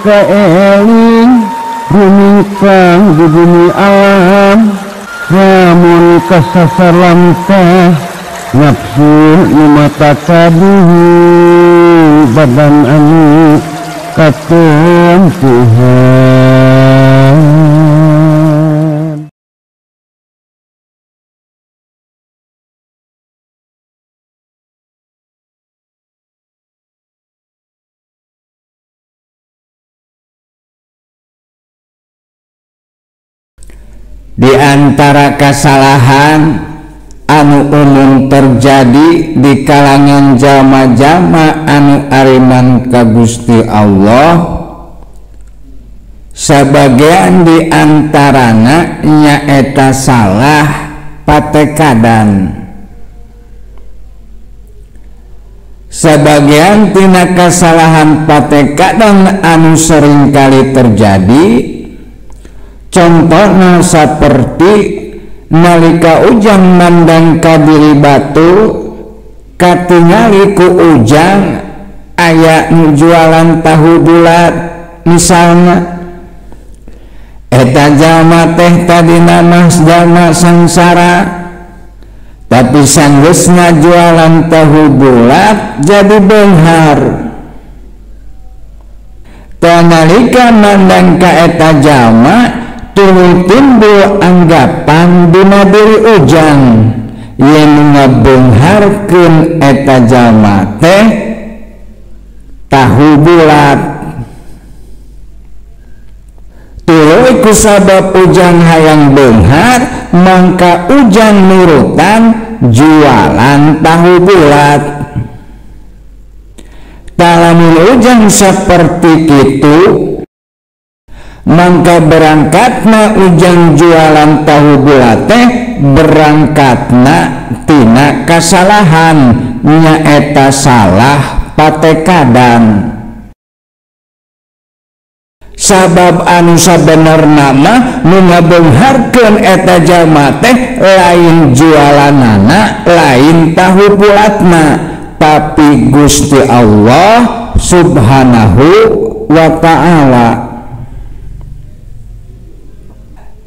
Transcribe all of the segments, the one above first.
kaeling rumingkang di bumi alam lamun kasasar lamtah nafsu nu mata kaduhu badan anu katempuhan. Di antara kesalahan anu umum terjadi di kalangan jalma-jalma anu ariman ka Gusti Allah, sebagian di antarana nyaeta salah patekadan. Sebagian tina kesalahan patekadan anu seringkali terjadi, contohnya seperti nalika ujang mandang ka diri batu, katingali ku ujang aya nu jualan tahu bulat misalnya. Eta jalma teh tadina mah jalma sangsara, tapi sanggeusna jualan tahu bulat jadi beunghar. Tah nalika mandang ka eta jalma tuluy timbul anggapan dina diri ujang yen ngabeungharkeun eta jalma teh tahu bulat. Tuluy kusabab ujang hayang beunghar mangka ujang nurutan jualan tahu bulat. Talamun ujang seperti itu mangka berangkatna ujang jualan tahu bulat teh berangkatna tina kasalahan, nyaeta salah patekadan. Sabab anu sabenerna mah nu ngabeungharkeun eta jalma teh lain jualanana, lain tahu bulatna, tapi Gusti Allah Subhanahu wa ta'ala.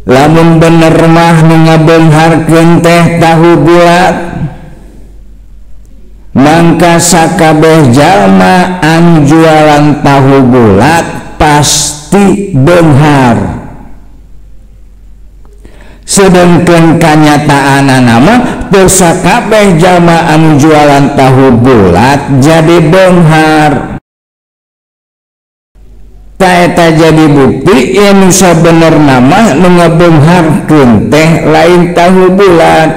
Lamun bener mah nu ngabeungharkeun teh tahu bulat, mangka sakabeh jalma anu jualan tahu bulat pasti beunghar. Sedengkeun kanyataanana mah teu sakabeh jalma anu jualan tahu bulat jadi beunghar. Eta jadi bukti yen sabenerna mah nu ngabeungharkeun teh lain tahu bulat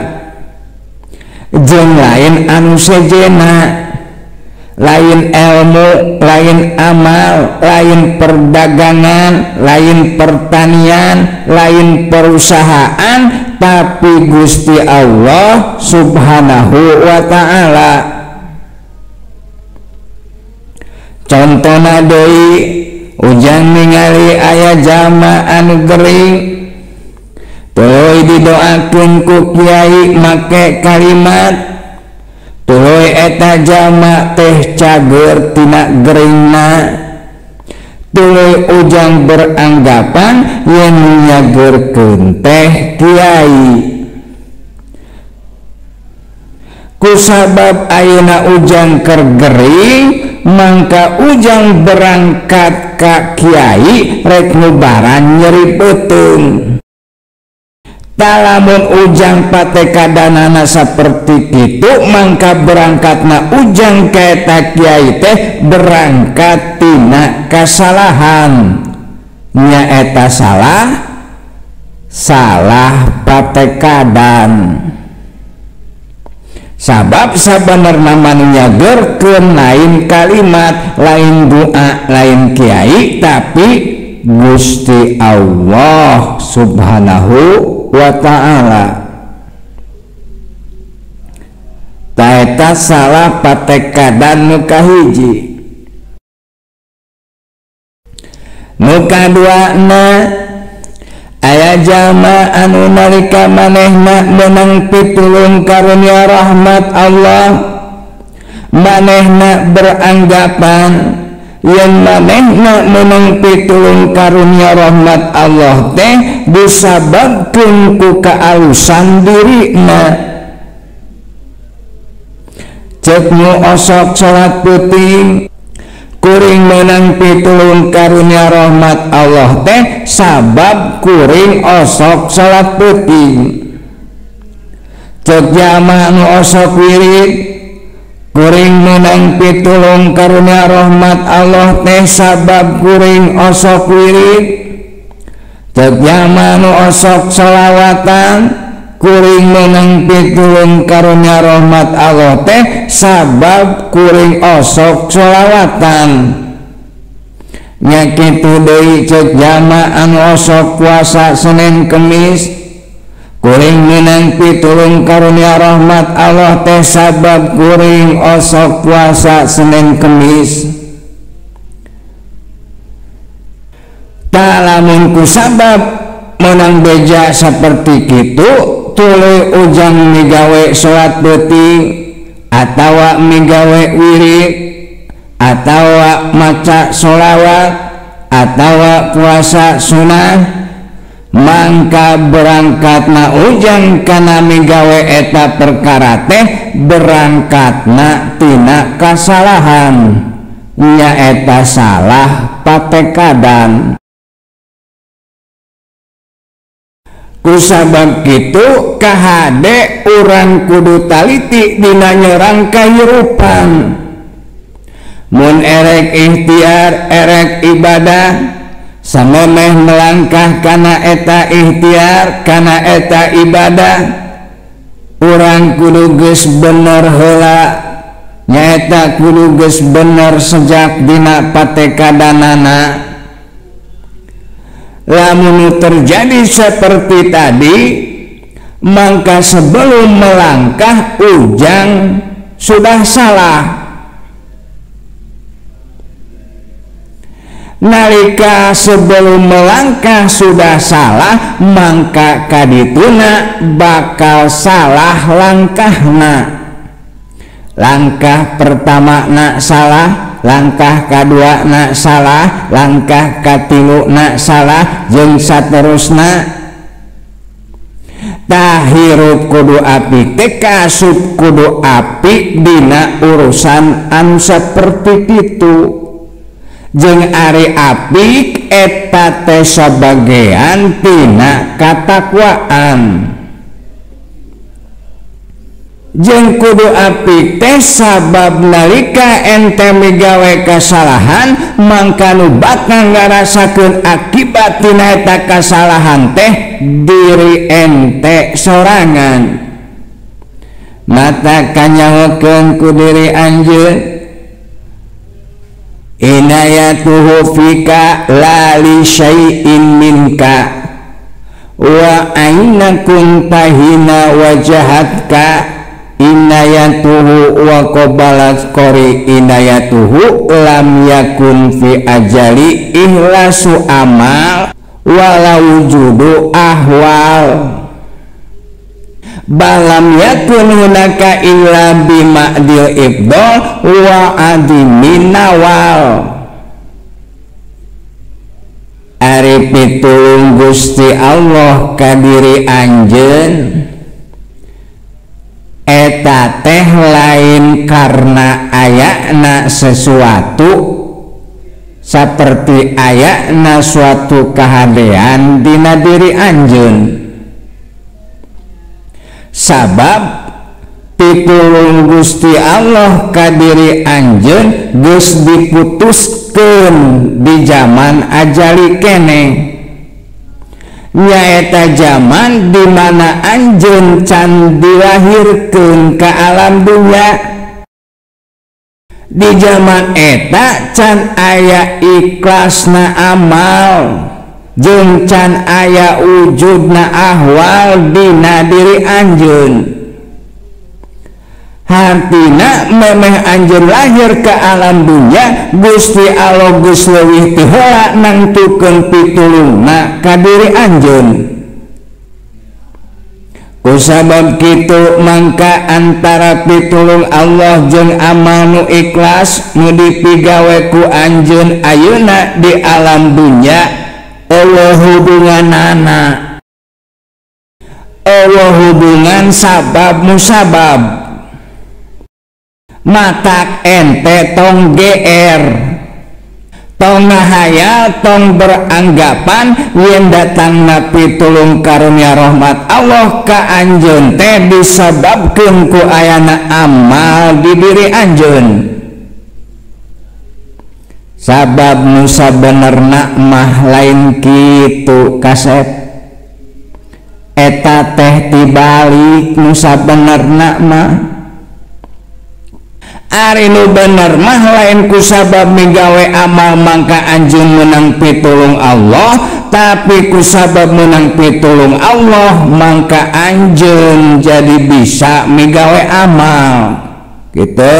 jeung lain anu sejena, lain ilmu, lain amal, lain perdagangan, lain pertanian, lain perusahaan, tapi Gusti Allah Subhanahu wa ta'ala. Contona deui, ujang ningali aya jalma anu gering, tuluy didoakeun ku kiai make kalimat, tuluy eta jalma teh cager tina geringna. Tuluy ujang beranggapan yen nyagerkeun teh kiai. Kusabab ayeuna ujang keur gering, mangka ujang berangkat ka kiai rek ngubaran nyeri peuteung. Talamun ujang patekadanana saperti kitu, mangka berangkatna ujang ka eta kiai teh berangkat tina kasalahan, nyaeta salah patekadan. Sabab sabenerna mah nu nyagerkeun lain kalimat, lain doa, lain kiai, tapi Gusti Allah Subhanahu wa ta'ala. Taeta salah patekadan nu kahiji. Nu kaduana, aya jalma anu nalika manehna meunang pitulung karunia rahmat Allah, manehna beranggapan Yen manehna meunang pitulung karunia rahmat Allah teh disababkeun ku kaalusan dirina. Cek nu osok salat peuting kuring meunang pitulung karunia rahmat Allah teh sabab kuring osok salat peuting. Cek jamaah nu osok wirid kuring meunang pitulung karunia rahmat Allah teh sabab kuring osok wirid. Cek jamaah nu osok sholawatan kuring meunang pitulung karunia rahmat Allah teh sabab kuring osok sholawatan. Nya kitu deui cek jamaah anu osok puasa Senin Kemis kuring meunang pitulung karunia rahmat Allah teh sabab kuring osok puasa Senin Kemis. Tak lamun ku sabab meunang beja seperti kitu tuluy ujang migawe salat peuting atawa migawe wirid atawa maca sholawat atawa puasa sunah, mangka berangkatna ujang kana migawe eta perkara teh berangkatna tina kasalahan, nyaeta salah patekadan. Kusabab kitu kahade urang kudu taliti dina nyerang kahirupan. Mun erek ikhtiar erek ibadah samemeh melangkah kana eta ikhtiar kana eta ibadah, urang kudu geus bener heula, nyaeta kudu geus bener sejak dina patekadanana. Lamun terjadi seperti tadi, maka sebelum melangkah ujang sudah salah. Nalika sebelum melangkah sudah salah, mangka kadituna bakal salah langkahna. Langkah pertama nak salah, langkah kadua nak salah, langkah katilu nak salah, jeung saterusna. Tah hirup kudu apik teh kaasup kudu apik dina urusan anu saperti kitu. Jeung ari apik eta teh sabagean tina katakwaan. Jeung kudu apik teh sabab nalika ente migawe kasalahan, mangka nu bakal ngarasakeun akibat tina eta kasalahan teh diri ente sorangan. Mata kanyahokeun ku diri anjeun, inayatuhu fika la li syai'in minka wa aina kunta hina wajahatka inayatuhu wa qabalat qori inayatuhu lam yakun fi ajali ihlasu amal wala wujudu ahwal balam yakun hunaka illa bima'dil ibdol wa adimin nawal. Ari pitulung Gusti Allah ka diri anjeun eta teh lain karena ayakna sesuatu seperti ayakna suatu kahadean dina diri anjeun. Sabab pitulung Gusti Allah ka diri anjeun geus diputuskeun di zaman ajali keneh, nyaeta zaman di mana anjeun can dilahirkeun ka alam dunya. Di zaman eta can aya ikhlasna amal jeung can aya wujudna ahwal dina diri anjeun. Hartina memeh anjeun lahir ke alam dunya, Gusti Allah geus leuwih ti heula nangtukeun pitulungna ka diri anjeun. Ku Kusabab kitu mangka antara pitulung Allah jeung amal nu ikhlas nu dipigawe ku anjeun ayeuna di alam dunya eueuh hubunganana, eueuh hubungan sabab musabab. Matak ente tong GR, tong ngahayal, tong beranggapan yen datangna pitulung karunia rahmat Allah ka anjeun teh disababkeun ku ayana amal di diri anjeun. Sabab nu sabenerna mah lain kitu kasep, eta teh tibalik nu sabenerna mah. Ari nu bener mah lain ku sabab migawe amal mangka anjeun menang pitulung Allah, tapi ku sabab menang pitulung Allah mangka anjeun jadi bisa migawe amal gitu.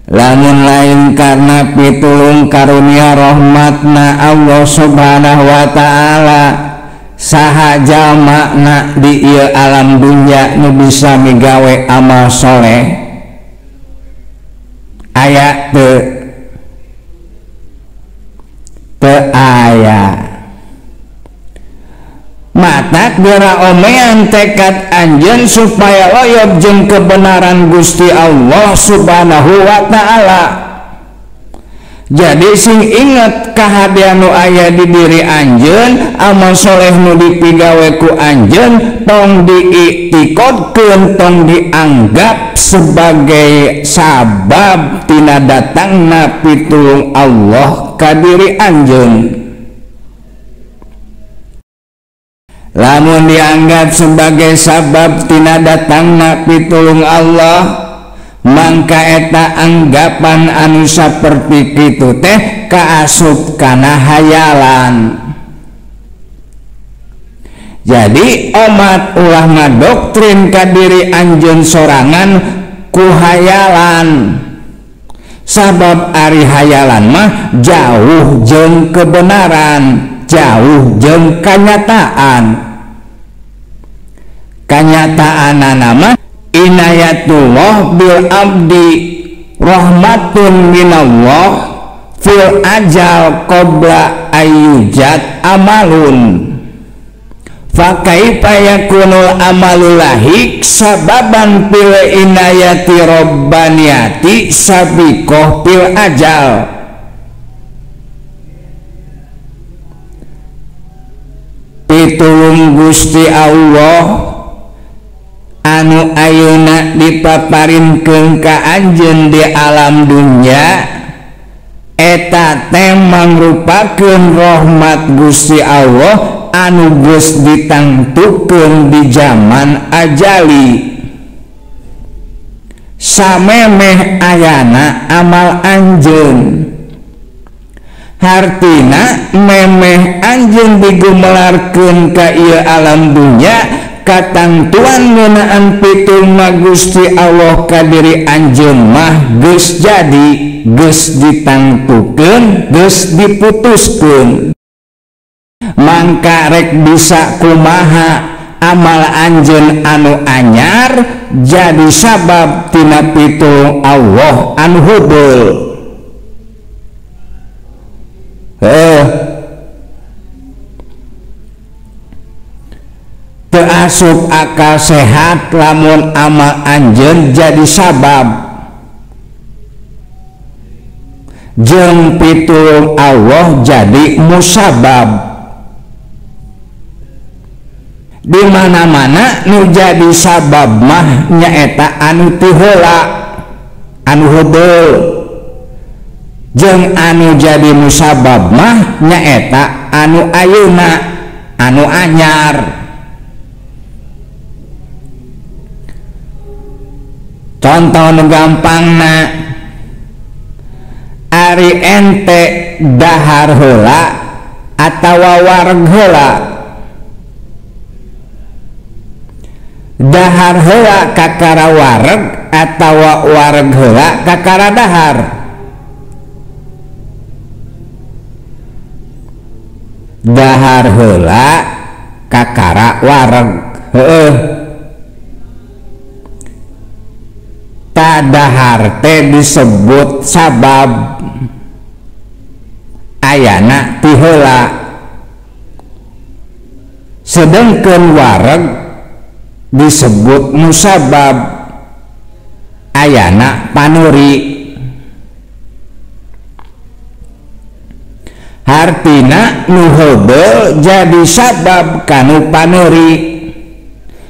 Lamun lain karena pitulung karunia rahmatna Allah Subhanahu wa ta'ala, saha jalma di ieu alam dunya nu bisa migawe amal soleh? Aya teu? Teu aya. Matak geura omean tekad anjeun supaya loyob jeung kebenaran Gusti Allah Subhanahu wa ta'ala. Jadi sing inget kahadean nu aya di diri anjeun, amal soleh nu dipigawe ku anjeun tong diiktikodkeun, tong dianggap sebagai sabab tina datangna pitulung Allah ka diri anjeun. Lamun dianggap sebagai sabab tina datangna pitulung Allah, mangka eta anggapan anu saperti kitu teh kaasup kana hayalan. Jadi omat ulah ngadoktrin ka diri anjeun sorangan ku hayalan, sabab ari hayalan mah jauh jeung kebenaran, jauh jeung kanyataan. Kanyataanana mah inayatullah bil abdi rahmatun minallah fil ajal qabla ayyujad amalun fa kaifa yakunul amalu lahik sababan fil inayati rabbaniyati sabiqah fil ajal. Pitulung Gusti Allah anu ayeuna dipaparinkeun ka anjeun di alam dunya eta teh mangrupakeun rahmat Gusti Allah anu geus ditangtukeun di zaman ajali. Samemeh ayana amal anjeun, hartina memeh anjeun digumelarkeun ka ieu alam dunya, katangtuan ngeunaan pitulung Gusti Allah ka diri anjeun mah geus jadi, geus ditangtukeun, geus diputuskeun. Mangka rek bisa kumaha amal anjeun anu anyar jadi sabab tina pitulung Allah anu heubeul. Teu asup akal sehat lamun amal anjeun jadi sabab jeung pitulung Allah jadi musabab. Di mana-mana nu jadi sabab mah nyaeta anu ti heula, anu heubeul, jeung anu jadi musabab mah nyaeta anu ayeuna, anu anyar. Contoh nu gampangna, ari ente dahar heula atawa wareg heula. Dahar heula kakara wareg atawa wareg heula kakara dahar. Dahar heula kakara wareg. Heueuh. Tadahar teh disebut sabab ayana ti heula. Sedengkeun wareg disebut musabab ayana panuri. Hartina nu heubeul jadi sabab kanu panuri,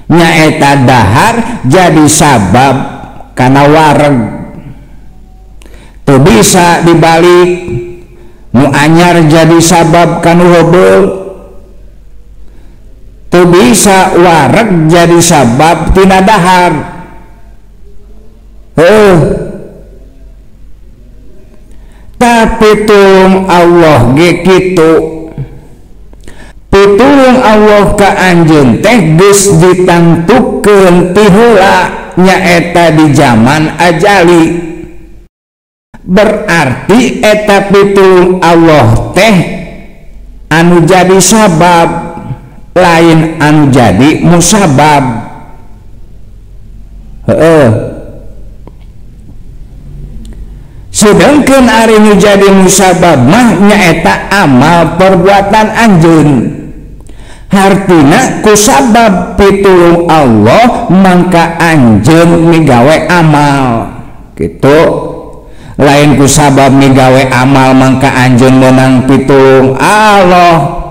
nyaeta dahar jadi sabab kana wareg. Teu bisa dibalik, nu anyar jadi sabab kanu heubeul, teu bisa wareg jadi sabab tina dahar. Heuh. Tapi tulung Allah ge kitu. Pitulung Allah ka anjeun teh geus ditangtukeun ti heula, nyaeta di zaman ajali. Berarti eta pitulung Allah teh anu jadi sabab, lain anu jadi musabab. Heeh. Sedangkan ari nu jadi musabab mah nyaeta amal perbuatan anjeun. Hartina ku sabab pitulung Allah mangka anjeun migawe amal. Gitu. Lain ku sabab migawe amal mangka anjeun meunang pitulung Allah.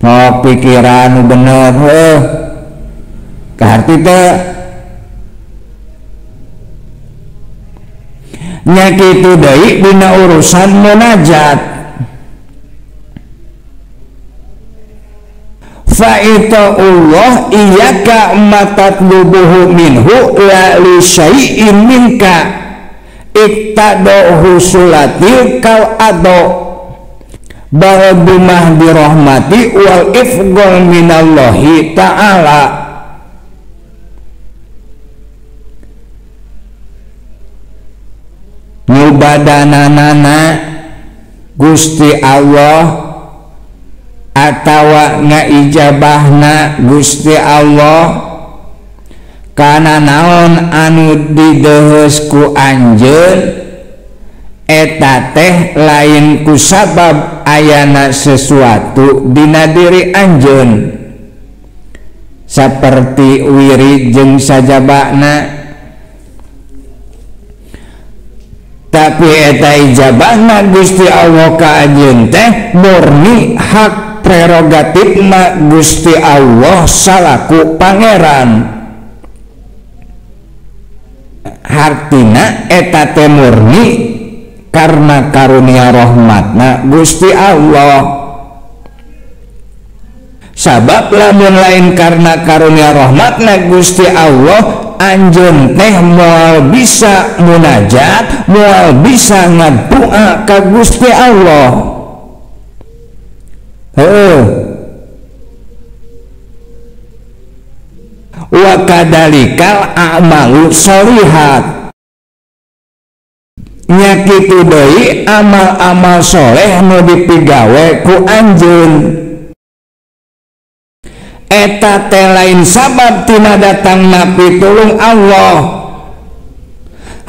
Oh, pikiran bener heuh. Kaharti teh nya kitu deui dina urusan munajat. Fa Allah iyyaka matatlubuhu minhu la li syai'in minka iktadahu sulatil kal ado bal bimah birahmati wal ifdhal minallahi ta'ala. Nyubadananana Gusti Allah atawa ngaijabahna Gusti Allah kana naon anu dideuheus ku anjeun eta teh lain ku sabab ayana sesuatu dina diri anjeun saperti wirid jeung sajabana. Tapi eta ijabahna Gusti Allah ka anjeun teh murni hak prerogatifna Gusti Allah salaku pangeran. Hartina eta teh murni karena karunia rahmatna Gusti Allah. Sabab lamun lain karena karunia rahmatna Gusti Allah, anjeun teh moal bisa munajat, moal bisa ngadoa ka Gusti Allah. Heuh. Wa kadalikal a'malu sholihat. Nya kitu deui amal-amal soleh nu dipigawe ku anjeun. Eta teh lain sabab tina datangna pitulung Allah.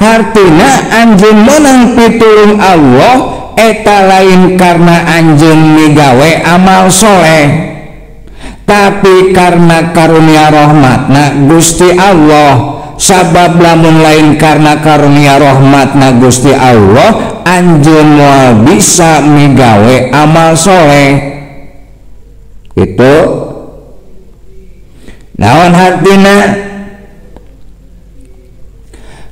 Hartina anjeun meunang pitulung Allah eta lain karena anjeun migawe amal soleh, tapi karena karunia rahmatna Gusti Allah. Sabab lamun lain karena karunia rahmatna Gusti Allah, anjeun moal bisa migawe amal soleh. Itu naon hartina?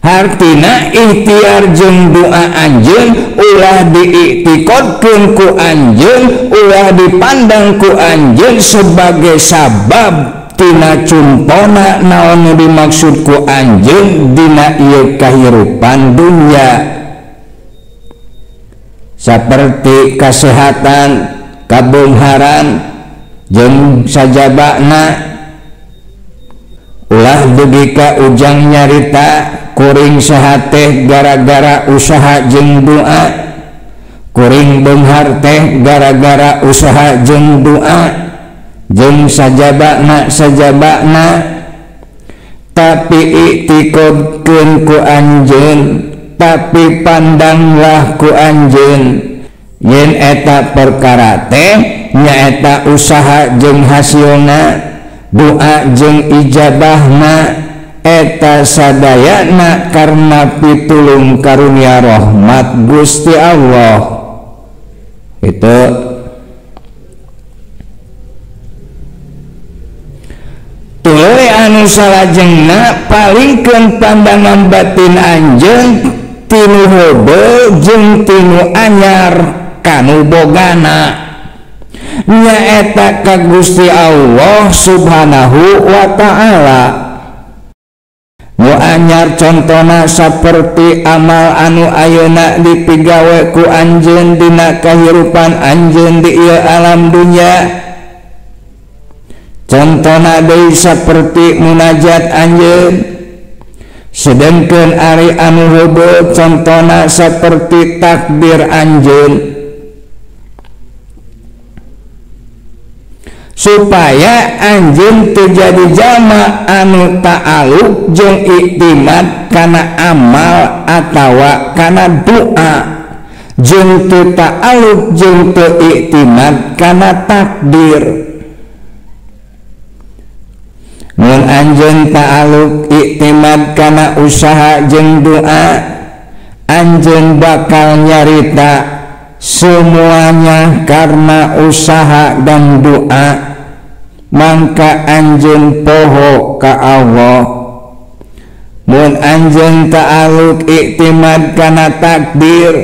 Hartina ikhtiar jeung doa anjeun ulah diiktiqadkeun ku anjeun, ulah dipandang ku anjeun sebagai sabab tina cumpona naon nu dimaksud ku anjeun dina ieu kahirupan dunya, saperti kasehatan, kabeungharan jeung sajabana. Ulah dugi ka ujang nyarita kuring sehat teh gara-gara usaha jeung doa, kuring beunghar teh gara-gara usaha jeung doa, jeung sajabana sajabana. Tapi iktikodkeun ku anjeun, tapi pandanglah ku anjeun yen eta perkara teh nyaeta usaha jeung hasilna, doa jeung ijabahna, eta sadayana karena pitulung karunia rahmat Gusti Allah. Itu tuluy anu salajengna palingkeun pandangan batin anjeun tinu heubeul jeung tinu anyar kanu bogana, nyaeta ka Gusti Allah Subhanahu wa ta'ala. Nu anyar contona saperti amal anu ayeuna dipigawe ku anjeun dina kahirupan anjeun di ieu alam dunya. Contona deui saperti munajat anjeun. Sedengkeun ari anu heubeul contona saperti takbir anjeun. Supaya anjeun teu jadi jalma anu ta'aluk jeung iktimad kana amal atawa kana doa, jeung teu ta'aluk jeung teu iktimad kana takdir. Mun anjeun ta'aluk iktimad kana usaha jeung doa, anjeun bakal nyarita semuanya karena usaha dan doa, mangka anjeun poho ka Allah. Mun anjeun ta'aluk iktimad kana takdir,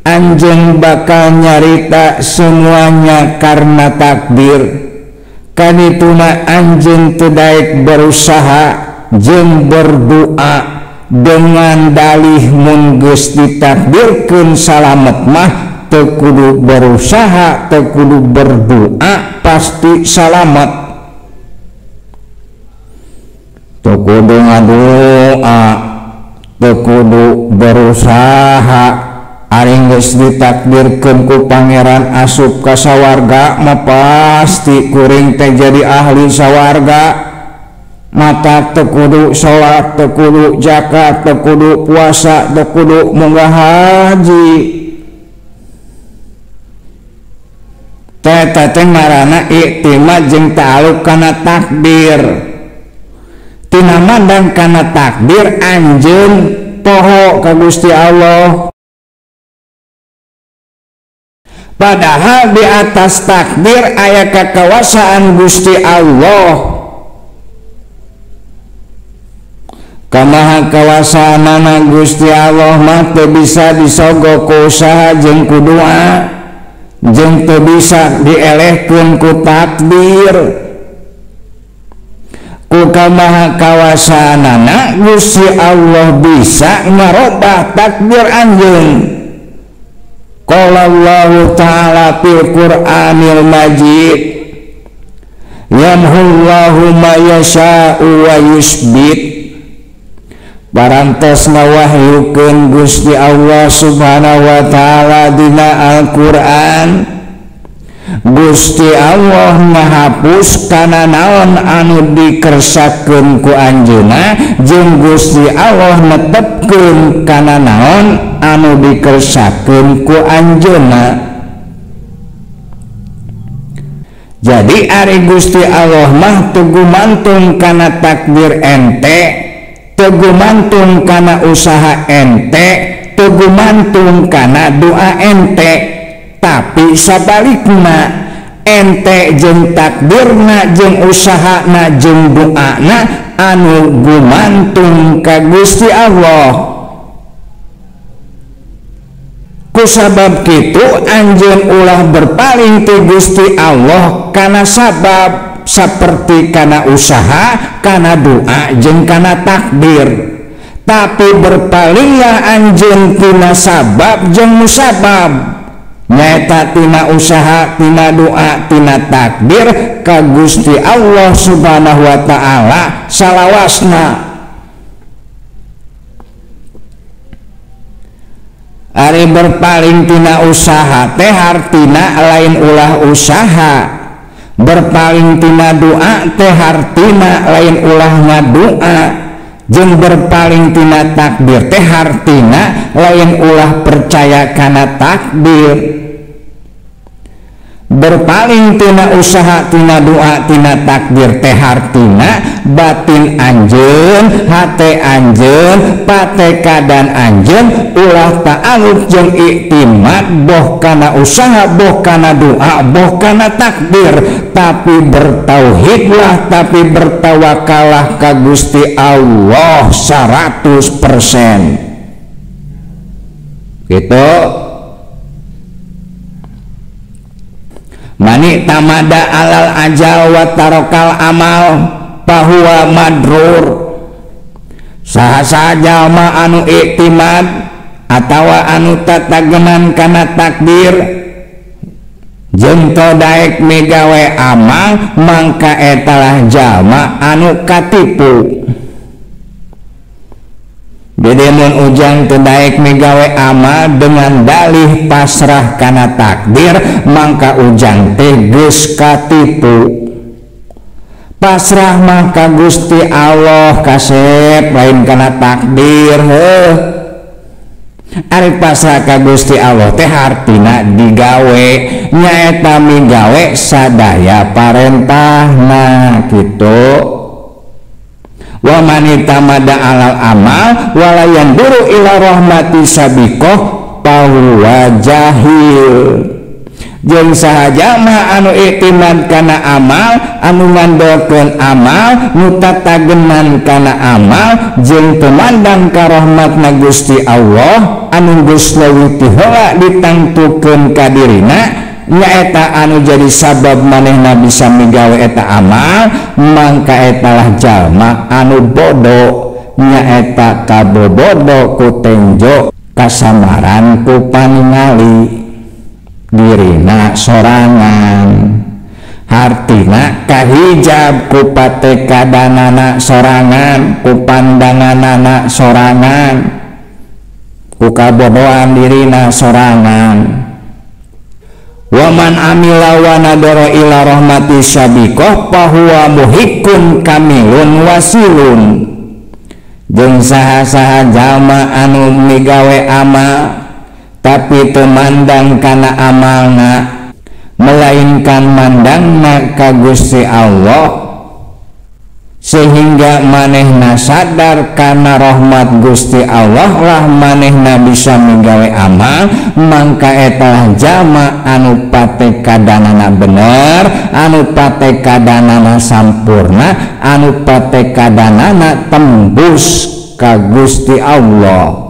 anjeun bakal nyarita semuanya karena takdir. Kanituna anjeun teu daek berusaha jeung berdoa dengan dalih mun geus ditakdirkeun salamet mah teu kudu berusaha, teu kudu berdoa, pasti salamet. Teu kudu ngadoa, teu kudu berusaha, ari geus ditakdirkeun ku pangeran asup ka sawarga mah pasti kuring teh jadi ahli sawarga. Mata teu kudu salat, teu kudu zakat, teu kudu puasa, teu kudu munggah haji. Eta teh ngaranna iktimad jeung ta'aluk kana takdir. Tina mandang kana takdir anjeun poho ka Gusti Allah. Padahal di atas takdir aya kakawasaan Gusti Allah. Kamaha kawasaanana Gusti Allah mah teu bisa disogok ku usaha jeung ku doa, jeung teu bisa dielehkeun ku takdir. Ku kamaha kawasaanana Gusti Allah bisa ngarobah takdir anjeun. Qala Allahu ta'ala fil Qur'anil Majid, yamhullahu ma yasha'u wa yusbit. Parantos ngawahyukeun Gusti Allah Subhanahu wa ta'ala dina Al-Qur'an, Gusti Allah ngahapus kana naon anu dikersakeun ku anjeunna jeung Gusti Allah netepkeun kana naon anu dikersakeun ku anjeunna. Jadi ari Gusti Allah mah teu gumantung kana takdir ente, teu gumantung kana usaha ente, teu gumantung kana doa ente, tapi sabalikna ente jeung takdirna jeung usahana jeung doana anu gumantung ka Gusti Allah. Kusabab kitu anjeun ulah berpaling ti Gusti Allah kana sabab seperti kana usaha, kana doa jeung kana takdir. Tapi berpalinglah anjeun tina sabab jeung musabab. Nyaeta tina usaha, tina doa, tina takdir ka Gusti Allah Subhanahu wa ta'ala salawasna. Ari berpaling tina usaha teh hartina lain ulah usaha, berpaling tina doa teh hartina lain ulah ngadoa, jeung berpaling tina takdir teh hartina lain ulah percaya kana takdir. Berpaling tina usaha, tina doa, tina takdir teh hartina batin anjeun, hate anjeun, patekadan anjeun ulah ta'alluq jeung iktimad boh kana usaha, boh kana doa, boh kana takdir, tapi bertauhidlah, tapi bertawakalah ka Gusti Allah 100%. Gitu. Mani tamada alal ajal wa tarokal amal pahuwa madrur. Saha-saha jalma anu iktimad atawa anu tatagenan kana takdir jeung teu daek migawe amal, mangka etalah jalma anu katipu. Jadi mun ujang teu daek migawe amal dengan dalih pasrah kana takdir, mangka ujang teh geus katipu. Pasrah mah ka Gusti Allah kasep, lain kana takdir heuh. Ari pasrah ka Gusti Allah teh hartina digawe, nyaeta migawe sadaya parentahna kitu. Wa man itamada alal amal wala yanduru ila rahmati sabiqah fahuwa jahil. Jeung saha jalma anu iktimad kana amal, anu ngandalkeun amal, nu tatagenan kana amal, jeung teu mandang ka rahmatna Gusti Allah anu geus leuwih ti heula ditangtukeun ka dirina, nyaeta anu jadi sabab manehna bisa migawe eta amal, mangka etalah jalma anu bodoh, nyaeta kabobodo ku tenjo kasamaran ku paningali dirina sorangan, hartina kahijab ku patekadanana sorangan, ku pandanganana sorangan, ku kabodohan dirina sorangan. Waman amila wa nadara ila rahmati sabiqah fahuwa muhikkun kamilun wasilun. Jeung saha-saha jalma anu migawe amal tapi teu mandang kana amalna, melainkan mandangna ka Gusti Allah, sehingga manehna sadar kana rahmat Gusti Allah lah manehna bisa migawe amal, mangka etalah jalma anu patekadanana bener, anu patekadanana sampurna, anu patekadanana tembus ka Gusti Allah.